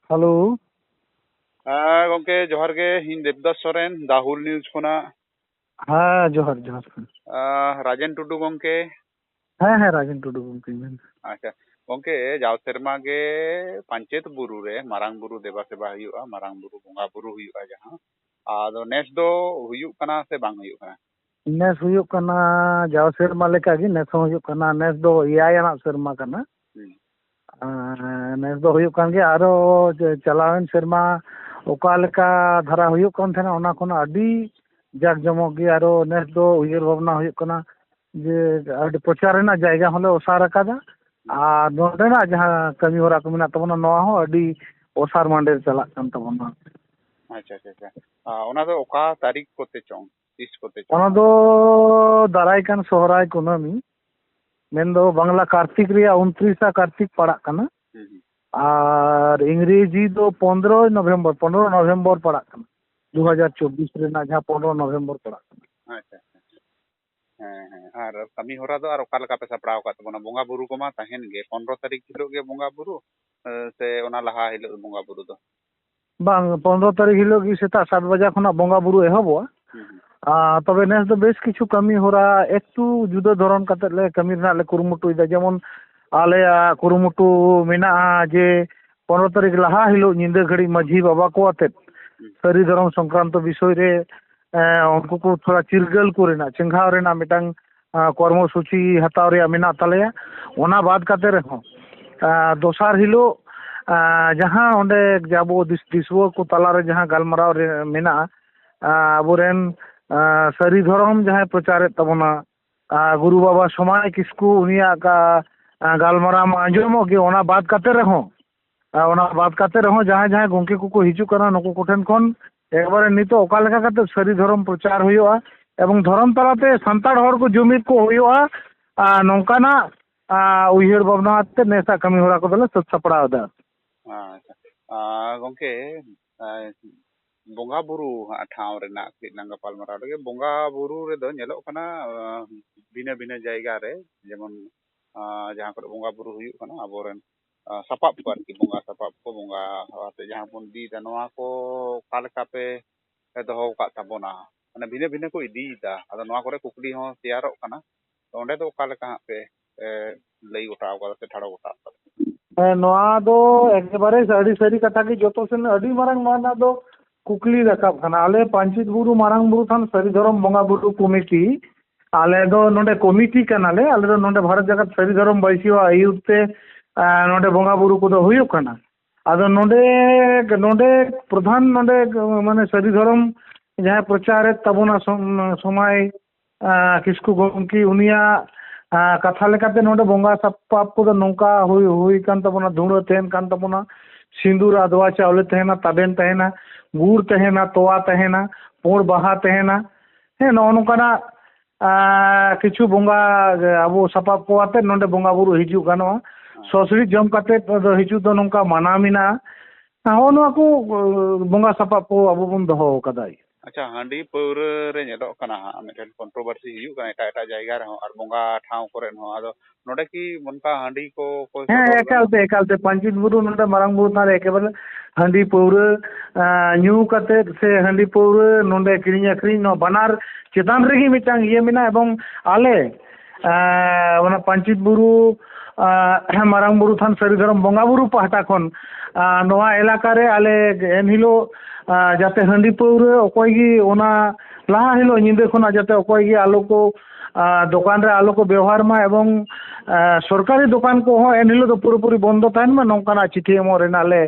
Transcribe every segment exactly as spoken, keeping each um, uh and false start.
Hello. ᱦᱮᱸ ᱜᱚᱝᱠᱮ, ᱡᱚᱦᱟᱨ ᱜᱮ᱾ ᱤᱧ ᱫᱮᱵᱫᱟᱥ ᱥᱚᱨᱮᱱ, ᱫᱟᱦᱩᱞ ᱱᱤᱭᱩᱡᱽ ᱠᱷᱚᱱᱟᱜ᱾ ᱦᱮᱸ, ᱡᱚᱦᱟᱨ, ᱡᱚᱦᱟᱨ᱾ ᱟᱸ, ᱨᱟᱡᱮᱱ ᱴᱩᱰᱩ ᱜᱚᱝᱠᱮ᱾ ᱦᱮᱸ, ᱦᱮᱸ, ᱨᱟᱡᱮᱱ ᱴᱩᱰᱩ ᱜᱚᱝᱠᱮᱧ ᱢᱮᱱᱫᱟ᱾ ᱟᱪᱪᱷᱟ ᱜᱚᱝᱠᱮ, ᱡᱟᱣ ᱥᱮᱨᱢᱟ ᱜᱮ ᱯᱟᱧᱪᱮᱛ ᱵᱩᱨᱩ ᱨᱮ ᱢᱟᱨᱟᱝ ᱵᱩᱨᱩ ᱫᱮᱵᱟ ᱥᱮᱵᱟ ᱦᱩᱭᱩᱜᱼᱟ, ᱢᱟᱨᱟᱝ ᱵᱩᱨᱩ ᱵᱚᱸᱜᱟ ᱵᱩᱨᱩ ᱦᱩᱭᱩᱜᱼᱟ ᱡᱟᱦᱟᱸ, ᱟᱫᱚ ᱱᱮᱥ ᱫᱚ ᱦᱩᱭᱩᱜ ᱠᱟᱱᱟ ᱥᱮ ᱵᱟᱝ ᱦᱩᱭᱩᱜ ᱠᱟᱱᱟ? ᱱᱮᱥ ᱦᱩᱭᱩᱜ ᱠᱟᱱᱟ, ᱡᱟᱣ ᱥᱮᱨᱢᱟ ᱞᱮᱠᱟᱜᱮ ᱱᱮᱥ ᱦᱚᱸ ᱦᱩᱭᱩᱜ ᱠᱟᱱᱟ᱾ ᱱᱮᱥ ᱫᱚ ᱮᱭᱟᱭ ᱟᱱᱟᱜ ᱥᱮᱨᱢᱟ ᱠᱟᱱᱟ᱾ ᱦᱩᱸ᱾ ᱟᱨ ᱱᱮᱥ ᱫᱚ ᱦᱩᱭᱩᱜ ᱠᱟᱱ ᱜᱮᱭᱟ᱾ ᱟᱨᱚ ᱪᱟᱞᱟᱣᱮᱱ ᱥᱮᱨᱢᱟ ᱚᱠᱟ ᱞᱮᱠᱟ ᱫᱷᱟᱨᱟ ᱦᱩᱭᱩᱜ ᱠᱟᱱ ᱛᱟᱦᱮᱱᱟ, ᱚᱱᱟ ᱠᱷᱚᱱ ᱟᱹᱰᱤ ᱡᱟᱠ ᱡᱚᱢᱚᱠ ᱜᱮ ᱟᱨᱚ ᱱᱮᱥ ᱫᱚ ᱩᱭᱦᱟᱹᱨ ᱵᱷᱟᱵᱽᱱᱟ ᱦᱩᱭᱩᱜ ᱠᱟᱱᱟ ᱡᱮ ᱟᱹᱰᱤ ᱯᱨᱚᱪᱟᱨ ᱨᱮᱱᱟᱜ ᱡᱟᱭᱜᱟ ᱦᱚᱸᱞᱮ ᱚᱥᱟᱨ ᱟᱠᱟᱫᱟ᱾ ᱟᱨ ᱱᱚᱰᱮᱱᱟᱜ ᱡᱟᱦᱟᱸ ᱠᱟᱹᱢᱤ ᱦᱚᱨᱟ ᱠᱚ ᱢᱮᱱᱟᱜ ᱛᱟᱵᱚᱱᱟ, ᱱᱚᱣᱟ ᱦᱚᱸ ᱟᱹᱰᱤ ᱚᱥᱟᱨ ᱢᱟᱱᱰᱮ ᱨᱮ ᱪᱟᱞᱟᱜ ᱠᱟᱱ ᱛᱟᱵᱚᱱᱟ᱾ ᱟᱪᱪᱷᱟ, ᱟᱪᱪᱷᱟ, ᱟᱪᱪᱷᱟ᱾ ᱟᱨ ᱚᱱᱟ ᱫᱚ ᱚᱠᱟ ᱛᱟᱹᱨᱤᱠᱷ ᱠᱚᱛᱮ ᱪᱚᱝ, ᱛᱤᱥ ᱠᱚᱛᱮ ᱪᱚᱝ? ᱚᱱᱟ ᱫᱚ ᱫᱟᱨᱟᱭ ᱠᱟᱱ ᱥᱚᱦᱨᱟᱭ ᱠᱩᱱᱟᱹᱢᱤ, ᱢᱮᱱᱫᱚ ᱵᱟᱝᱞᱟ ᱠᱟᱨᱛᱤᱠ ᱨᱮᱭᱟᱜ ᱩᱱᱛᱨᱤᱥᱟ ᱠᱟᱨᱛᱤᱠ ᱯᱟᱲᱟᱜ ᱠᱟᱱᱟ᱾ ᱦᱩᱸ, ᱦᱩᱸ᱾ ᱟᱨ ᱤᱝᱨᱮᱡᱤ ᱫᱚ ᱯᱚᱱᱨᱚᱭ ᱱᱚᱵᱷᱮᱢᱵᱚᱨ, ᱯᱚᱱᱨᱚ ᱱᱚᱵᱷᱮᱢᱵᱚᱨ ᱯᱟᱲᱟᱜ ᱠᱟᱱᱟ, ᱫᱩ ᱦᱟᱡᱟᱨ ᱪᱚᱵᱵᱤᱥ ᱨᱮᱱᱟᱜ ᱡᱟᱦᱟᱸ ᱯᱚᱱᱨᱚ ᱱᱚᱵᱷᱮᱢᱵᱚᱨ ᱯᱟᱲᱟᱜ ᱠᱟᱱᱟ᱾ ᱟᱪᱪᱷᱟ, ᱟᱪᱪᱷᱟ, ᱟᱪᱪᱷᱟ᱾ ᱦᱮᱸ, ᱦᱮᱸ᱾ ᱟᱨ ᱠᱟᱹᱢᱤ ᱦᱚᱨᱟ ᱫᱚ ᱟᱨ ᱚᱠᱟ ᱞᱮᱠᱟ ᱯᱮ ᱥᱟᱯᱲᱟᱣ ᱟᱠᱟᱫ ᱛᱟᱵᱚᱱᱟ? ᱵᱚᱸᱜᱟ ᱵᱩᱨᱩ ᱠᱚᱢᱟ ᱛᱟᱦᱮᱱ ᱜᱮ, ᱯᱚᱱᱨᱚ ᱛᱟᱹᱨᱤᱠᱷ ᱦᱤᱞᱳᱜ ᱜᱮ ᱵᱚᱸᱜᱟ ᱵᱩᱨᱩ, ᱮ, ᱥᱮ ᱚᱱᱟ ᱞᱟᱦᱟ ᱦᱤᱞᱳᱜ ᱵᱚᱸᱜᱟ ᱵᱩᱨᱩ ᱫᱚ? ᱵᱟᱝ, ᱯᱚᱱᱨᱚ ᱛᱟᱹᱨᱤᱠᱷ ᱦᱤᱞᱳᱜ ᱜᱮ ᱥᱮᱛᱟᱜ ᱥᱟᱛ ᱵᱟᱡᱟ ᱠᱷᱚᱱᱟᱜ ᱵᱚᱸᱜᱟ ᱵᱩᱨᱩ ᱮᱦᱚᱵᱚᱜᱼᱟ᱾ ᱦᱩᱸ, ᱦᱩᱸ᱾ ᱟᱨ ᱛᱚᱵᱮ ᱱᱮᱥ ᱫᱚ ᱵᱮᱥ ᱠᱤᱪᱷᱩ ᱠᱟᱹᱢᱤ ᱦᱚᱨᱟ ᱮᱠᱴᱩ ᱡᱩᱫᱟᱹ ᱫᱷᱚᱨᱚᱱ ᱠᱟᱛᱮᱫ ᱞᱮ ᱠᱟᱹᱢᱤ ᱨᱮᱱᱟᱜ ᱞᱮ ᱠᱩᱨᱩᱢᱩᱴᱩᱭᱮᱫᱟ᱾ ᱡᱮᱢᱚᱱ ᱟᱞᱮᱭᱟᱜ ᱠᱩᱨᱩᱢᱩᱴᱩ ᱢᱮᱱᱟᱜᱼᱟ ᱡᱮ ᱯᱚᱱᱨᱚ ᱛᱟᱹᱨᱤᱠᱷ ᱞᱟᱦᱟ ᱦᱤᱞᱳᱜ ᱧᱤᱫᱟᱹ ᱜᱷᱟᱹᱲᱤᱡ ᱢᱟᱹᱡᱷᱤ ᱵᱟᱵᱟ ᱠᱚ ᱟᱛᱮᱫ ᱦᱩᱸ᱾ ᱥᱟᱹᱨᱤ ᱫᱷᱚᱨᱚᱢ ᱥᱚᱝᱠᱨᱟᱱᱛᱚ ᱵᱤᱥᱚᱭ ᱨᱮ, ᱮᱸ, ᱩᱱᱠᱩ ᱠᱚ ᱛᱷᱚᱲᱟ ᱪᱤᱨᱜᱟᱹᱞ ᱠᱚ ᱨᱮᱱᱟᱜ, ᱪᱮᱸᱜᱷᱟᱣ ᱨᱮᱱᱟᱜ ᱢᱤᱫᱴᱟᱝ, ᱟᱸ, ᱠᱚᱨᱢᱚ ᱥᱩᱪᱤ ᱦᱟᱛᱟᱣ ᱨᱮᱭᱟᱜ ᱢᱮᱱᱟᱜ ᱛᱟᱞᱮᱭᱟ᱾ ᱚᱱᱟ ᱵᱟᱫ ᱠᱟᱛᱮ ᱨᱮᱦᱚᱸ, ᱟᱸ, ᱫᱚᱥᱟᱨ ᱦᱤᱞᱳᱜ, ᱟᱸ, ᱡᱟᱦᱟᱸ ᱚᱸᱰᱮ ᱟᱵᱚ ᱫᱤᱥ-, ᱫᱤᱥᱩᱣᱟᱹ ᱠᱚ ᱛᱟᱞᱟᱨᱮ ᱡᱟᱦᱟᱸ ᱜᱟᱞᱢᱟᱨᱟᱣ ᱨᱮ ᱢᱮᱱᱟᱜᱼᱟ, ᱟᱸ, ᱟᱵᱚᱨᱮᱱ, ᱟᱸ, ᱥᱟᱹᱨᱤ ᱫᱷᱚᱨᱚᱢ ᱡᱟᱦᱟᱸᱭ ᱯᱨᱚᱪᱟᱨᱮᱫ ᱛᱟᱵᱚᱱᱟ, ᱟᱸ, ᱜᱩᱨᱩ ᱵᱟᱵᱟ ᱥᱚᱢᱟᱭ ᱠᱤᱥᱠᱩ, ᱩᱱᱤᱭᱟᱜ ᱜᱟ-, ᱟᱸ, ᱜᱟᱞᱢᱟᱨᱟᱣ ᱢᱟ ᱟᱸᱡᱚᱢᱚᱜ ᱜᱮ᱾ ᱚᱱᱟ ᱵᱟᱫ ᱠᱟᱛᱮ ᱨᱮᱦᱚᱸ ᱟᱨ ᱚᱱᱟ ᱵᱟᱫ ᱠᱟᱛᱮ ᱨᱮᱦᱚᱸ ᱡᱟᱦᱟᱸᱭ ᱡᱟᱦᱟᱸᱭ ᱜᱚᱢᱠᱮ ᱠᱚᱠᱚ ᱦᱤᱡᱩᱜ ᱠᱟᱱᱟ, ᱱᱩᱠᱩ ᱠᱚᱴᱷᱮᱱ ᱠᱷᱚᱱ ᱮᱠᱵᱟᱨᱮ ᱱᱤᱛᱚᱜ ᱚᱠᱟ ᱞᱮᱠᱟ ᱠᱟᱛᱮ ᱥᱟᱹᱨᱤ ᱫᱷᱚᱨᱚᱢ ᱯᱨᱚᱪᱟᱨ ᱦᱩᱭᱩᱜᱼᱟ ᱮᱵᱚᱝ ᱫᱷᱚᱨᱚᱢ ᱛᱟᱞᱟᱛᱮ ᱥᱟᱱᱛᱟᱲ ᱦᱚᱲ ᱠᱚ ᱡᱩᱢᱤᱫ ᱠᱚ ᱦᱩᱭᱩᱜᱼᱟ, ᱟᱨ ᱱᱚᱝᱠᱟᱱᱟᱜ, ᱟᱨ, ᱩᱭᱦᱟᱹᱨ ᱵᱷᱟᱵᱽᱱᱟ ᱟᱛᱮ ᱱᱮᱥᱟᱜ ᱠᱟᱹᱢᱤ ᱦᱚᱨᱟ ᱠᱚᱫᱚᱞᱮ ᱥᱟᱹᱛ ᱥᱟᱯᱲᱟᱣ ᱮᱫᱟ᱾ ᱟᱪᱪᱷᱟ᱾ ᱟᱨ ᱜᱚᱢᱠᱮ, ᱟᱨ ᱵᱚᱸᱜᱟ ᱵᱩᱨᱩ ᱦᱟᱸᱜ ᱴᱷᱟᱶ ᱨᱮᱱᱟᱜ ᱠᱟᱹᱴᱤᱡ ᱞᱟᱝ ᱜᱟᱯᱟᱞᱢᱟᱨᱟᱣ ᱞᱮᱜᱮ᱾ ᱵᱚᱸᱜᱟ ᱵᱩᱨᱩ ᱨᱮᱫᱚ ᱧᱮᱞᱚᱜ ᱠᱟᱱᱟ, ᱟᱨ, ᱵᱷᱤᱱᱟᱹ ᱵᱷᱤᱱᱟᱹ ᱡᱟᱭᱜᱟ ᱨᱮ, ᱡᱮᱢᱚᱱ, ᱟᱨ, ᱡᱟᱦᱟᱸ ᱠᱚᱨᱮ ᱵᱚᱸᱜᱟ ᱵᱩᱨᱩ ᱦᱩᱭᱩᱜ ᱠᱟᱱᱟ, ᱟᱵᱚᱨᱮᱱ ᱟᱸ, ᱥᱟᱯᱟᱵ ᱠᱚ ᱟᱨᱠᱤ, ᱵᱚᱸᱜᱟ ᱥᱟᱯᱟᱵ ᱠᱚ, ᱵᱚᱸᱜᱟ ᱟᱛᱮ ᱡᱟᱦᱟᱸ ᱵᱚᱱ ᱤᱫᱤᱭᱮᱫᱟ, ᱱᱚᱣᱟ ᱠᱚ ᱚᱠᱟ ᱞᱮᱠᱟ ᱯᱮ ᱫᱚᱦᱚ ᱟᱠᱟᱫ ᱛᱟᱵᱚᱱᱟ? ᱢᱟᱱᱮ ᱵᱷᱤᱱᱟᱹ ᱵᱷᱤᱱᱟᱹ ᱠᱚ ᱤᱫᱤᱭᱮᱫᱟ᱾ ᱟᱫᱚ ᱱᱚᱣᱟ ᱠᱚᱨᱮ ᱠᱩᱠᱞᱤ ᱦᱚᱸ ᱛᱮᱭᱟᱨᱚᱜ ᱠᱟᱱᱟ᱾ ᱛᱚ ᱚᱸᱰᱮ ᱫᱚ ᱚᱠᱟ ᱞᱮᱠᱟ ᱦᱟᱸᱜ ᱯᱮ, ᱮ, ᱞᱟᱹᱭ ᱜᱚᱴᱟ ᱟᱠᱟᱫᱟ ᱥᱮ ᱴᱷᱟᱲᱚ ᱜᱚᱴᱟ ᱟᱠᱟᱫᱟ? ᱦᱮᱸ, ᱱᱚᱣᱟ ᱫᱚ ᱮᱠᱵᱟᱨᱮ ᱟᱹᱰᱤ ᱥᱟᱹᱨᱤ ᱠᱟᱛᱷᱟ ᱜᱮ, ᱡᱚᱛᱚ ᱥᱮᱱ ᱟᱹᱰᱤ ᱢᱟᱨᱟᱝ ᱱᱚᱣᱟ ᱨᱮᱱᱟᱜ ᱫᱚ ᱠᱩᱠᱞᱤ ᱨᱟᱠᱟᱵ ᱠᱟᱱᱟ᱾ ᱟᱞᱮ ᱯᱟᱧᱪᱮᱛ ᱵᱩᱨᱩ ᱢᱟᱨᱟᱝ ᱵᱩᱨᱩ ᱛᱷᱟᱱ ᱥᱟᱹᱨᱤ ᱫᱷᱚᱨᱚᱢ ᱵᱚᱸᱜᱟ ᱵᱩᱨᱩ ᱠᱚᱢᱤᱴᱤ, ᱟᱞᱮ ᱫᱚ ᱱᱚᱰᱮ ᱠᱚᱢᱤᱴᱤ ᱠᱟᱱᱟᱞᱮ᱾ ᱟᱞᱮ ᱫᱚ ᱱᱚᱰᱮ ᱵᱷᱟᱨᱚᱛ ᱡᱟᱠᱟᱛ ᱥᱟᱹᱨᱤ ᱫᱷᱚᱨᱚᱢ ᱵᱟᱹᱭᱥᱤᱣᱟᱜ ᱟᱹᱭᱩᱨ ᱛᱮ, ᱟᱸ, ᱱᱚᱰᱮ ᱵᱚᱸᱜᱟ ᱵᱩᱨᱩ ᱠᱚᱫᱚ ᱦᱩᱭᱩᱜ ᱠᱟᱱᱟ᱾ ᱟᱫᱚ ᱱᱚᱰᱮ, ᱱᱚᱰᱮ ᱯᱨᱚᱫᱷᱟᱱ ᱱᱚᱰᱮ ᱢᱟᱱᱮ ᱥᱟᱹᱨᱤ ᱫᱷᱚᱨᱚᱢ ᱡᱟᱦᱟᱸᱭ ᱯᱨᱚᱪᱟᱨᱮᱫ ᱛᱟᱵᱚᱱᱟ ᱥᱚᱢ-, ᱥᱚᱢᱟᱭ, ᱟᱸ, ᱠᱤᱥᱠᱩ ᱜᱚᱢᱠᱮ, ᱩᱱᱤᱭᱟᱜ, ᱟᱸ, ᱠᱟᱛᱷᱟ ᱞᱮᱠᱟᱛᱮ ᱱᱚᱰᱮ ᱵᱚᱸᱜᱟ ᱥᱟᱯᱟᱵ ᱠᱚᱫᱚ ᱱᱚᱝᱠᱟ ᱦᱩᱭ, ᱦᱩᱭ ᱠᱟᱱ ᱛᱟᱵᱚᱱᱟ, ᱫᱷᱩᱬᱟᱹ ᱛᱟᱦᱮᱱ ᱠᱟᱱ ᱛᱟᱵᱚᱱᱟ, ᱥᱤᱸᱫᱩᱨ ᱟᱫᱽᱣᱟ ᱪᱟᱣᱞᱮ ᱛᱟᱦᱮᱱᱟ, ᱛᱟᱵᱮᱱ ᱛᱟᱦᱮᱱᱟ, ᱜᱩᱲ ᱛᱟᱦᱮᱱᱟ, ᱛᱚᱣᱟ ᱛᱟᱦᱮᱱᱟ, ᱯᱩᱸᱲ ᱵᱟᱦᱟ ᱛᱟᱦᱮᱱᱟ᱾ ᱦᱮᱸ, ᱱᱚᱜᱼᱚ ᱱᱚᱝᱠᱟᱱᱟᱜ, ᱟᱸ, ᱠᱤᱪᱷᱩ ᱵᱚᱸᱜᱟ, ᱟᱵᱚ ᱥᱟᱯᱟᱵ ᱠᱚ ᱟᱛᱮ ᱱᱚᱰᱮ ᱵᱚᱸᱜᱟ ᱵᱩᱨᱩ ᱦᱤᱡᱩᱜ ᱜᱟᱱᱚᱜᱼᱟ᱾ ᱦᱮᱸ᱾ ᱥᱚᱥᱲᱤ ᱡᱚᱢ ᱠᱟᱛᱮ ᱫᱚ ᱦᱤᱡᱩᱜ ᱫᱚ ᱱᱚᱝᱠᱟ ᱢᱟᱱᱟ ᱢᱮᱱᱟᱜᱼᱟ᱾ ᱦᱚᱸᱜᱼᱚ ᱱᱚᱣᱟ ᱠᱚ, ᱟᱸ, ᱵᱚᱸᱜᱟ ᱥᱟᱯᱟᱵ ᱠᱚ ᱟᱵᱚ ᱵᱚᱱ ᱫᱚᱦᱚ ᱟᱠᱟᱫᱟ᱾ ᱟᱪᱪᱷᱟ, ᱦᱟᱺᱰᱤ ᱯᱟᱹᱣᱨᱟᱹ ᱨᱮ ᱧᱮᱞᱚᱜ ᱠᱟᱱᱟ ᱦᱟᱸᱜ, ᱢᱤᱫᱴᱮᱱ controversy ᱦᱤᱡᱩᱜ ᱠᱟᱱᱟ ᱮᱴᱟᱜ ᱮᱴᱟᱜ ᱡᱟᱭᱜᱟ ᱨᱮᱦᱚᱸ ᱟᱨ ᱵᱚᱸᱜᱟ ᱴᱷᱟᱶ ᱠᱚᱨᱮ ᱦᱚᱸ᱾ ᱟᱫᱚ ᱱᱚᱰᱮ ᱠᱤ ᱚᱱᱠᱟ ᱦᱟᱺᱰᱤ ᱠᱚ ᱠᱚ ᱦᱮᱸ, ᱪᱚᱰᱚᱨ ᱮᱠᱟᱞ ᱜᱟᱱᱚᱜᱼᱟ? ᱛᱮ, ᱮᱠᱟᱞ ᱛᱮ᱾ ᱯᱟᱧᱪᱮᱛ ᱵᱩᱨᱩ ᱱᱚᱰᱮ ᱢᱟᱨᱟᱝ ᱵᱩᱨᱩ ᱛᱷᱟᱱ ᱨᱮ ᱮᱠᱮᱵᱟᱨᱮ ᱦᱟᱺᱰᱤ ᱯᱟᱹᱣᱨᱟᱹ, ᱟᱸ, ᱧᱩ ᱠᱟᱛᱮ ᱥᱮ ᱦᱟᱺᱰᱤ ᱯᱟᱹᱣᱨᱟᱹ ᱱᱚᱰᱮ ᱠᱤᱨᱤᱧ ᱟᱹᱠᱷᱨᱤᱧ, ᱱᱚᱣᱟ ᱵᱟᱱᱟᱨ ᱪᱮᱛᱟᱱ ᱨᱮᱜᱮ ᱢᱤᱫᱴᱟᱝ ᱤᱭᱟᱹ ᱢᱮᱱᱟᱜᱼᱟ᱾ ᱮᱵᱚᱝ ᱟᱞᱮ, ᱟᱸ, ᱚᱱᱟ ᱯᱟᱧᱪᱮᱛ ᱵᱩᱨᱩ, ᱟᱸ, ᱢᱟᱨᱟᱝ ᱵᱩᱨᱩ ᱛᱷᱟᱱ ᱥᱟᱹᱨᱤ ᱫᱷᱚᱨᱚᱢ ᱵᱚᱸᱜᱟ ᱵᱩᱨᱩ ᱯᱟᱦᱴᱟ ᱠᱷᱚᱱ, ᱟᱸ, ᱱᱚᱣᱟ ᱮᱞᱟᱠᱟ ᱨᱮ ᱟᱞᱮ ᱮᱱᱦᱤᱞᱳᱜ, ᱟᱸ, ᱡᱟᱛᱮ ᱦᱟᱺᱰᱤ ᱯᱟᱹᱣᱨᱟᱹ ᱚᱠᱚᱭ ᱜᱮ ᱚᱱᱟ ᱞᱟᱦᱟ ᱦᱤᱞᱳᱜ ᱧᱤᱫᱟᱹ ᱠᱷᱚᱱᱟᱜ ᱡᱟᱛᱮ ᱚᱠᱚᱭ ᱜᱮ ᱟᱞᱚ ᱠᱚ, ᱟᱸ, ᱫᱚᱠᱟᱱ ᱨᱮ ᱟᱞᱚ ᱠᱚ ᱵᱮᱣᱦᱟᱨ ᱢᱟ ᱮᱵᱚᱝ, ᱟᱸ, ᱥᱚᱨᱠᱟᱨᱤ ᱫᱚᱠᱟᱱ ᱠᱚᱦᱚᱸ ᱮᱱᱦᱤᱞᱳᱜ ᱫᱚ ᱯᱩᱨᱟᱹᱯᱩᱨᱤ ᱵᱚᱱᱫᱚ ᱛᱟᱦᱮᱱ ᱢᱟ, ᱱᱚᱝᱠᱟᱱᱟᱜ ᱪᱤᱴᱷᱤ ᱮᱢᱚᱜ ᱨᱮᱱᱟᱜ ᱞᱮ,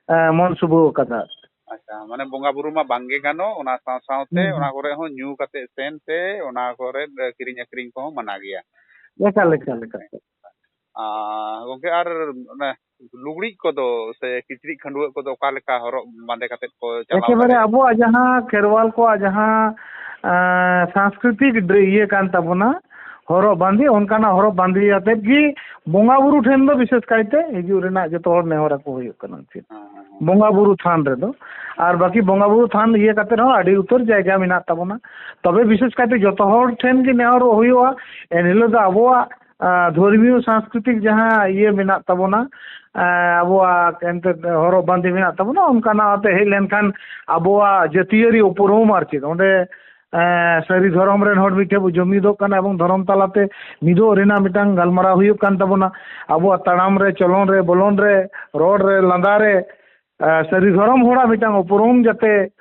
ᱟᱸ, ᱢᱚᱱ ᱥᱩᱵᱷᱟᱹᱣ ᱟᱠᱟᱫᱟ᱾ ᱟᱪᱪᱷᱟ, ᱢᱟᱱᱮ ᱵᱚᱸᱜᱟ ᱵᱩᱨᱩ ᱢᱟ ᱵᱟᱝᱜᱮ ᱜᱟᱱᱚᱜ, ᱚᱱᱟ ᱥᱟᱶ ᱥᱟᱶᱛᱮ ᱦᱩᱸ, ᱦᱩᱸ᱾ ᱚᱱᱟ ᱠᱚᱨᱮ ᱦᱚᱸ ᱧᱩ ᱠᱟᱛᱮ ᱥᱮᱱ ᱥᱮ ᱚᱱᱟ ᱠᱚᱨᱮ ᱠᱤᱨᱤᱧ ᱟᱹᱠᱷᱨᱤᱧ ᱠᱚᱦᱚᱸ ᱢᱟᱱᱟ ᱜᱮᱭᱟ᱾ ᱮᱠᱟᱞ, ᱮᱠᱟᱞ, ᱮᱠᱟᱞ᱾ ᱟᱨ ᱜᱚᱝᱠᱮ, ᱟᱨ ᱚᱱᱮ ᱞᱩᱜᱽᱲᱤᱡ ᱠᱚᱫᱚ ᱥᱮ ᱠᱤᱪᱨᱤᱡ ᱠᱷᱟᱺᱰᱩᱣᱟᱹᱜ ᱠᱚᱫᱚ ᱚᱠᱟ ᱞᱮᱠᱟ ᱦᱚᱨᱚᱜ ᱵᱟᱸᱫᱮ ᱠᱟᱛᱮᱫ ᱠᱚ ᱪᱟᱞᱟᱣ ᱮᱠᱮᱵᱟᱨᱮ ᱫᱟᱲᱮᱭᱟᱜᱼᱟ? ᱟᱵᱚᱣᱟᱜ ᱡᱟᱦᱟᱸ ᱠᱷᱮᱨᱣᱟᱞ ᱠᱚᱣᱟᱜ ᱡᱟᱦᱟᱸ, ᱟᱸ, ᱥᱟᱝᱥᱠᱨᱤᱛᱤᱠ ᱰᱨᱮ-, ᱤᱭᱟᱹ ᱠᱟᱱ ᱛᱟᱵᱚᱱᱟ, ᱦᱚᱨᱚᱜ ᱵᱟᱸᱫᱮ, ᱚᱱᱠᱟᱱᱟᱜ ᱦᱚᱨᱚᱜ ᱵᱟᱸᱫᱮ ᱟᱛᱮᱫ ᱜᱮ ᱵᱚᱸᱜᱟ ᱵᱩᱨᱩ ᱴᱷᱮᱱ ᱫᱚ ᱵᱤᱥᱮᱥ ᱠᱟᱭᱛᱮ ᱦᱤᱡᱩᱜ ᱨᱮᱱᱟᱜ ᱡᱚᱛᱚ ᱦᱚᱲ ᱱᱮᱦᱚᱨ ᱟᱠᱚ ᱦᱩᱭᱩᱜ ᱠᱟᱱᱟ᱾ ᱪᱮᱫ ᱦᱮᱸ, ᱦᱮᱸ, ᱦᱮᱸ᱾ ᱵᱚᱸᱜᱟ ᱵᱩᱨᱩ ᱛᱷᱟᱱ ᱨᱮᱫᱚ, ᱟᱨ ᱵᱟᱹᱠᱤ ᱵᱚᱸᱜᱟ ᱵᱩᱨᱩ ᱛᱷᱟᱱ ᱤᱭᱟᱹ ᱠᱟᱛᱮᱫ ᱦᱚᱸ ᱟᱹᱰᱤ ᱩᱛᱟᱹᱨ ᱡᱟᱭᱜᱟ ᱢᱮᱱᱟᱜ ᱛᱟᱵᱚᱱᱟ᱾ ᱛᱚᱵᱮ ᱵᱤᱥᱮᱥ ᱠᱟᱭᱛᱮ ᱡᱚᱛᱚ ᱦᱚᱲ ᱴᱷᱮᱱ ᱜᱮ ᱱᱮᱦᱚᱨᱚᱜ ᱦᱩᱭᱩᱜᱼᱟ, ᱮᱱᱦᱤᱞᱳᱜ ᱫᱚ ᱟᱵᱚᱣᱟᱜ ᱟᱸ, ᱫᱷᱚᱨᱢᱤᱭᱚ ᱥᱟᱝᱥᱠᱨᱤᱛᱤᱠ ᱡᱟᱦᱟᱸ ᱤᱭᱟᱹ ᱢᱮᱱᱟᱜ ᱛᱟᱵᱚᱱᱟ, ᱟᱸ, ᱟᱵᱚᱣᱟᱜ ᱮᱱᱛᱮᱫ ᱦᱚᱨᱚᱜ ᱵᱟᱸᱫᱮ ᱢᱮᱱᱟᱜ ᱛᱟᱵᱚᱱᱟ, ᱚᱱᱠᱟᱱᱟᱜ ᱟᱛᱮ ᱦᱮᱡ ᱞᱮᱱᱠᱷᱟᱱ ᱟᱵᱚᱣᱟᱜ ᱡᱟᱹᱛᱤᱭᱟᱹᱨᱤ ᱩᱯᱨᱩᱢ ᱟᱨ ᱪᱮᱫ, ᱚᱸᱰᱮ, ᱟᱸ, ᱥᱟᱹᱨᱤ ᱫᱷᱚᱨᱚᱢ ᱨᱮᱱ ᱦᱚᱲ ᱢᱤᱫᱴᱷᱮᱱ ᱵᱚ ᱡᱩᱢᱤᱫᱚᱜ ᱠᱟᱱᱟ ᱮᱵᱚᱝ ᱫᱷᱚᱨᱚᱢ ᱛᱟᱞᱟᱛᱮ ᱢᱤᱫᱚᱜ ᱨᱮᱱᱟᱜ ᱢᱤᱫᱴᱟᱝ ᱜᱟᱞᱢᱟᱨᱟᱣ ᱦᱩᱭᱩᱜ ᱠᱟᱱ ᱛᱟᱵᱚᱱᱟ᱾ ᱟᱵᱚᱣᱟᱜ ᱛᱟᱲᱟᱢ ᱨᱮ, ᱪᱚᱞᱚᱱ ᱨᱮ, ᱵᱚᱞᱚᱱ ᱨᱮ, ᱨᱚᱲ ᱨᱮ, ᱞᱟᱸᱫᱟ ᱨᱮ, ᱟᱸ, ᱥᱟᱹᱨᱤ ᱫᱷᱚᱨᱚᱢ ᱦᱚᱲᱟᱜ ᱢᱤᱫᱴᱟᱝ ᱩᱯᱨᱩᱢ ᱡᱟᱛᱮ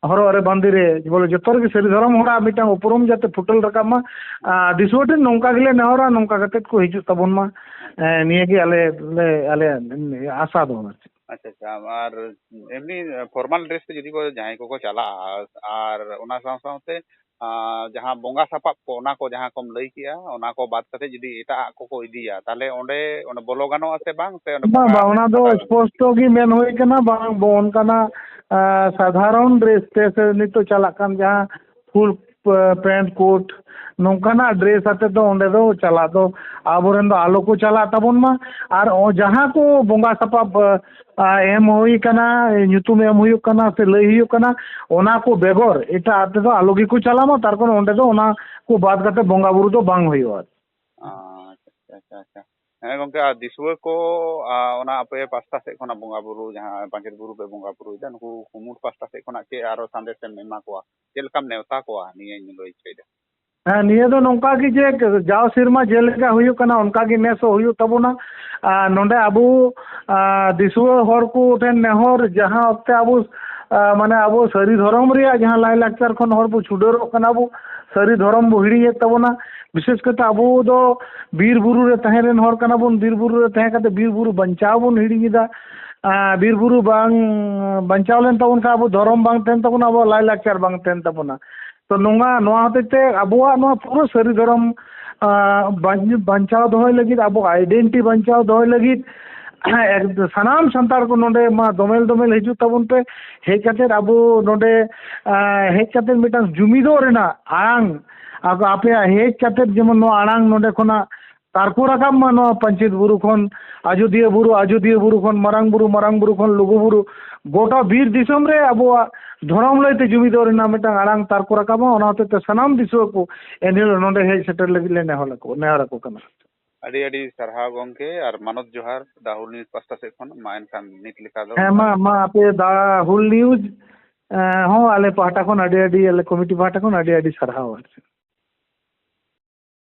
ᱦᱚᱨᱚᱜ ᱨᱮ ᱵᱟᱸᱫᱮ ᱨᱮ ᱵᱚᱞᱮ ᱡᱚᱛᱚ ᱨᱮᱜᱮ ᱥᱟᱹᱨᱤ ᱫᱷᱚᱨᱚᱢ ᱦᱚᱲᱟᱜ ᱢᱤᱫᱴᱟᱝ ᱩᱯᱨᱩᱢ ᱡᱟᱛᱮ ᱯᱷᱩᱴᱮᱞ ᱨᱟᱠᱟᱵ ᱢᱟ᱾ ᱟᱨ ᱫᱤᱥᱩᱣᱟᱹ ᱴᱷᱮᱱ ᱱᱚᱝᱠᱟ ᱜᱮᱞᱮ ᱱᱮᱦᱚᱨᱟ, ᱱᱚᱝᱠᱟ ᱠᱟᱛᱮ ᱠᱚ ᱦᱤᱡᱩᱜ ᱛᱟᱵᱚᱱ ᱢᱟ᱾ ᱮᱸ, ᱱᱤᱭᱟᱹ ᱜᱮ ᱟᱞᱮ ᱞᱮ, ᱟᱞᱮᱭᱟᱜ ᱟᱥᱟ ᱫᱚ ᱟᱨ ᱪᱮᱫ᱾ ᱟᱪᱪᱷᱟ, ᱟᱪᱪᱷᱟ᱾ ᱟᱨ ᱮᱢᱱᱤ ᱯᱷᱚᱨᱢᱟᱞ ᱰᱨᱮᱥ ᱛᱮ ᱡᱩᱫᱤ ᱠᱚ ᱡᱟᱦᱟᱸᱭ ᱠᱚᱠᱚ ᱪᱟᱞᱟᱜᱼᱟ, ᱟᱨ ᱚᱱᱟ ᱥᱟᱶ ᱥᱟᱶᱛᱮ, ᱟᱸ, ᱡᱟᱦᱟᱸ ᱵᱚᱸᱜᱟ ᱥᱟᱯᱟᱵ ᱠᱚ, ᱚᱱᱟ ᱠᱚ ᱡᱟᱦᱟᱸ ᱠᱚᱢ ᱞᱟᱹᱭ ᱠᱮᱜᱼᱟ, ᱚᱱᱟ ᱠᱚ ᱵᱟᱫ ᱠᱟᱛᱮ ᱡᱩᱫᱤ ᱮᱴᱟᱜ ᱟᱜ ᱠᱚᱠᱚ ᱤᱫᱤᱭᱟ, ᱛᱟᱦᱞᱮ ᱚᱸᱰᱮ, ᱚᱸᱰᱮ ᱵᱚᱞᱚ ᱜᱟᱱᱚᱜᱼᱟ ᱥᱮ ᱵᱟᱝ? ᱥᱮ ᱚᱸᱰᱮ ᱵᱟᱝ, ᱵᱚᱸᱜᱟ ᱵᱟᱝ, ᱚᱱᱟ ᱫᱚ ᱦᱟᱛᱟᱣ ᱜᱟᱱᱚᱜᱼᱟ? ᱥᱯᱚᱥᱴᱚ ᱜᱮ ᱢᱮᱱ ᱦᱩᱭ ᱠᱟᱱᱟ, ᱵᱟᱝ ᱵᱚ-, ᱚᱱᱠᱟᱱᱟᱜ, ᱟᱸ, ᱥᱟᱫᱷᱟᱨᱚᱱ ᱰᱨᱮᱥ ᱛᱮ ᱥᱮ ᱱᱤᱛᱚᱜ ᱪᱟᱞᱟᱜ ᱠᱟᱱ ᱡᱟᱦᱟᱸ ᱯᱷᱩᱞ ᱯᱮ-, ᱯᱮᱱᱴ ᱠᱳᱴ, ᱱᱚᱝᱠᱟᱱᱟᱜ ᱰᱨᱮᱥ ᱟᱛᱮ ᱫᱚ ᱚᱸᱰᱮ ᱫᱚ ᱪᱟᱞᱟᱜ ᱫᱚ ᱟᱵᱚᱨᱮᱱ ᱫᱚ ᱟᱞᱚ ᱠᱚ ᱪᱟᱞᱟᱜ ᱛᱟᱵᱚᱱ ᱢᱟ᱾ ᱟᱨ ᱚ-, ᱡᱟᱦᱟᱸ ᱠᱚ ᱵᱚᱸᱜᱟ ᱥᱟᱯᱟᱵ, ᱟ, ᱮᱢ ᱦᱩᱭ ᱠᱟᱱᱟ, ᱧᱩᱛᱩᱢ ᱮᱢ ᱦᱩᱭᱩᱜ ᱠᱟᱱᱟ ᱥᱮ ᱞᱟᱹᱭ ᱦᱩᱭᱩᱜ ᱠᱟᱱᱟ, ᱚᱱᱟ ᱠᱚ ᱵᱮᱜᱚᱨ ᱮᱴᱟᱜ ᱟᱛᱮ ᱫᱚ ᱟᱞᱚ ᱜᱮᱠᱚ ᱪᱟᱞᱟᱜ ᱢᱟ᱾ ᱛᱟᱨ ᱠᱟᱨᱚᱱ ᱚᱸᱰᱮ ᱫᱚ ᱚᱱᱟ ᱠᱚ ᱵᱟᱫ ᱠᱟᱛᱮ ᱵᱚᱸᱜᱟ ᱵᱩᱨᱩ ᱫᱚ ᱵᱟᱝ ᱦᱩᱭᱩᱜᱼᱟ᱾ ᱟᱪᱪᱷᱟ, ᱟᱪᱪᱷᱟ, ᱟᱪᱪᱷᱟ᱾ ᱦᱮᱸ ᱜᱚᱝᱠᱮ, ᱟᱨ ᱫᱤᱥᱩᱣᱟᱹ ᱠᱚ, ᱟ, ᱚᱱᱟ ᱟᱯᱮ ᱯᱟᱥᱴᱟ ᱥᱮᱫ ᱠᱷᱚᱱᱟᱜ ᱵᱚᱸᱜᱟ ᱵᱩᱨᱩ, ᱡᱟᱦᱟᱸ ᱯᱟᱧᱪᱮᱛ ᱵᱩᱨᱩ ᱯᱮ ᱵᱚᱸᱜᱟ ᱵᱩᱨᱩᱭᱮᱫᱟ, ᱱᱩᱠᱩ ᱠᱩᱢᱩᱴ ᱯᱟᱥᱴᱟ ᱥᱮᱫ ᱠᱷᱚᱱᱟᱜ ᱪᱮᱫ ᱟᱨᱚ ᱥᱟᱸᱫᱮᱥ ᱮᱢ ᱮᱢᱟ ᱠᱚᱣᱟ? ᱪᱮᱫ ᱞᱮᱠᱟᱢ ᱱᱮᱣᱛᱟ ᱠᱚᱣᱟ? ᱱᱤᱭᱟᱹᱧ ᱞᱟᱹᱭ ᱦᱚᱪᱚᱭᱮᱫᱟ᱾ ᱦᱮᱸ, ᱱᱤᱭᱟᱹ ᱫᱚ ᱱᱚᱝᱠᱟ ᱜᱮ ᱡᱮ ᱡᱟᱣ ᱥᱮᱨᱢᱟ ᱡᱮᱞᱮᱠᱟ ᱦᱩᱭᱩᱜ ᱠᱟᱱᱟ, ᱚᱱᱠᱟ ᱜᱮ ᱱᱮᱥ ᱦᱚᱸ ᱦᱩᱭᱩᱜ ᱛᱟᱵᱚᱱᱟ᱾ ᱟᱨ ᱱᱚᱰᱮ ᱟᱵᱚ, ᱟᱨ ᱫᱤᱥᱩᱣᱟᱹ ᱦᱚᱲ ᱠᱚ ᱴᱷᱮᱱ ᱱᱮᱦᱚᱨ, ᱡᱟᱦᱟᱸ ᱚᱠᱛᱮ ᱟᱵᱚ, ᱟᱨ ᱢᱟᱱᱮ ᱟᱵᱚ ᱥᱟᱹᱨᱤ ᱫᱷᱚᱨᱚᱢ ᱨᱮᱭᱟᱜ ᱡᱟᱦᱟᱸ ᱞᱟᱭᱼᱞᱟᱠᱪᱟᱨ ᱠᱷᱚᱱ ᱦᱚᱲ ᱵᱚ ᱪᱷᱩᱰᱟᱹᱨᱚᱜ ᱠᱟᱱᱟ ᱵᱚ, ᱥᱟᱹᱨᱤ ᱫᱷᱚᱨᱚᱢ ᱵᱚ ᱦᱤᱲᱤᱧᱮᱫ ᱛᱟᱵᱚᱱᱟ᱾ ᱵᱤᱥᱮᱥ ᱠᱟᱛᱮ ᱟᱵᱚ ᱫᱚ ᱵᱤᱨ ᱵᱩᱨᱩ ᱨᱮ ᱛᱟᱦᱮᱸ ᱨᱮᱱ ᱦᱚᱲ ᱠᱟᱱᱟ ᱵᱚᱱ, ᱵᱤᱨ ᱵᱩᱨᱩ ᱨᱮ ᱛᱟᱦᱮᱸ ᱠᱟᱛᱮ ᱵᱤᱨ ᱵᱩᱨᱩ ᱵᱟᱧᱪᱟᱣ ᱵᱚᱱ ᱦᱤᱲᱤᱧ ᱮᱫᱟ᱾ ᱟᱨ ᱵᱤᱨ ᱵᱩᱨᱩ ᱵᱟᱝ ᱵᱟᱧᱪᱟᱣ ᱞᱮᱱ ᱛᱟᱵᱚᱱ ᱠᱷᱟᱱ ᱟᱵᱚ ᱫᱷᱚᱨᱚᱢ ᱵᱟᱝ ᱛᱟᱦᱮᱱ ᱛᱟᱵᱚᱱᱟ, ᱟᱵᱚᱣᱟᱜ ᱞᱟᱭᱼᱞᱟᱠᱪᱟᱨ ᱵᱟᱝ ᱛᱟᱦᱮᱱ ᱛᱟᱵᱚᱱᱟ᱾ ᱛᱚ ᱱᱚᱣᱟ, ᱱᱚᱣᱟ ᱦᱚᱛᱮᱡ ᱛᱮ ᱟᱵᱚᱣᱟᱜ ᱱᱚᱣᱟ ᱯᱩᱨᱟᱹ ᱥᱟᱹᱨᱤ ᱫᱷᱚᱨᱚᱢ, ᱟᱸ, ᱵᱟᱧ-, ᱵᱟᱧᱪᱟᱣ ᱫᱚᱦᱚᱭ ᱞᱟᱹᱜᱤᱫ, ᱟᱵᱚ identity ᱵᱟᱧᱪᱟᱣ ᱫᱚᱦᱚᱭ ᱞᱟᱹᱜᱤᱫ, ᱮᱠ-, ᱥᱟᱱᱟᱢ ᱥᱟᱱᱛᱟᱲ ᱠᱚ ᱱᱚᱰᱮ ᱢᱟ ᱫᱚᱢᱮᱞ ᱫᱚᱢᱮᱞ ᱦᱤᱡᱩᱜ ᱛᱟᱵᱚᱱ ᱯᱮ᱾ ᱦᱮᱡ ᱠᱟᱛᱮᱫ ᱟᱵᱚ ᱱᱚᱰᱮ, ᱟᱸ, ᱦᱮᱡ ᱠᱟᱛᱮᱫ ᱢᱤᱫᱴᱟᱝ ᱡᱩᱢᱤᱫᱚᱜ ᱨᱮᱱᱟᱜ ᱟᱲᱟᱝ, ᱟᱫᱚ ᱟᱯᱮᱭᱟᱜ ᱦᱮᱡ ᱠᱟᱛᱮᱫ ᱡᱮᱢᱚᱱ ᱱᱚᱣᱟ ᱟᱲᱟᱝ ᱱᱚᱰᱮ ᱠᱷᱚᱱᱟᱜ ᱛᱟᱨᱠᱚ ᱨᱟᱠᱟᱵ ᱢᱟ, ᱱᱚᱣᱟ ᱯᱟᱧᱪᱮᱛ ᱵᱩᱨᱩ ᱠᱷᱚᱱ, ᱟᱡᱚᱫᱤᱭᱟᱹ ᱵᱩᱨᱩ, ᱟᱡᱚᱫᱤᱭᱟᱹ ᱵᱩᱨᱩ ᱠᱷᱚᱱ ᱢᱟᱨᱟᱝ ᱵᱩᱨᱩ, ᱢᱟᱨᱟᱝ ᱵᱩᱨᱩ ᱠᱷᱚᱱ ᱞᱩᱜᱩ ᱵᱩᱨᱩ, ᱜᱚᱴᱟ ᱵᱤᱨ ᱫᱤᱥᱚᱢ ᱨᱮ ᱟᱵᱚᱣᱟᱜ ᱫᱷᱚᱨᱚᱢ ᱞᱟᱹᱭᱛᱮ ᱡᱩᱢᱤᱫᱚᱜ ᱨᱮᱱᱟᱜ ᱢᱤᱫᱴᱟᱝ ᱟᱲᱟᱝ ᱛᱟᱨᱠᱚ ᱨᱟᱠᱟᱵ ᱢᱟ᱾ ᱚᱱᱟ ᱦᱚᱛᱮᱡ ᱛᱮ ᱥᱟᱱᱟᱢ ᱫᱤᱥᱩᱣᱟᱹ ᱠᱚ ᱮᱱᱦᱤᱞᱳᱜ ᱱᱚᱰᱮ ᱦᱮᱡ ᱥᱮᱴᱮᱨ ᱞᱟᱹᱜᱤᱫ ᱞᱮ ᱱᱮᱦᱚᱨ ᱟᱠᱚ, ᱱᱮᱦᱚᱨ ᱟᱠᱚ ᱠᱟᱱᱟ᱾ ᱟᱹᱰᱤ ᱟᱹᱰᱤ ᱥᱟᱨᱦᱟᱣ ᱜᱚᱢᱠᱮ, ᱟᱨ ᱢᱟᱱᱚᱛ ᱡᱚᱦᱟᱨ ᱫᱟ ᱦᱩᱞ ᱱᱤᱭᱩᱡᱽ ᱯᱟᱥᱴᱟ ᱥᱮᱫ ᱠᱷᱚᱱ᱾ ᱢᱟ ᱮᱱᱠᱷᱟᱱ ᱱᱤᱛ ᱞᱮᱠᱟ ᱫᱚ ᱦᱮᱸ, ᱢᱟ, ᱢᱟ ᱟᱯᱮ ᱫᱟ ᱦᱩᱞ ᱱᱤᱭᱩᱡᱽ, ᱮᱸ, ᱦᱚᱸ ᱟᱞᱮ ᱯᱟᱦᱴᱟ ᱠᱷᱚᱱ ᱟᱹᱰᱤ ᱟᱹᱰᱤ, ᱟᱞᱮ ᱠᱚᱢᱤᱴᱤ ᱯᱟᱦᱴᱟ ᱠᱷᱚᱱ ᱟᱹᱰᱤ ᱟᱹᱰᱤ ᱥᱟᱨᱦᱟᱣ ᱟᱨ ᱪᱮᱫ᱾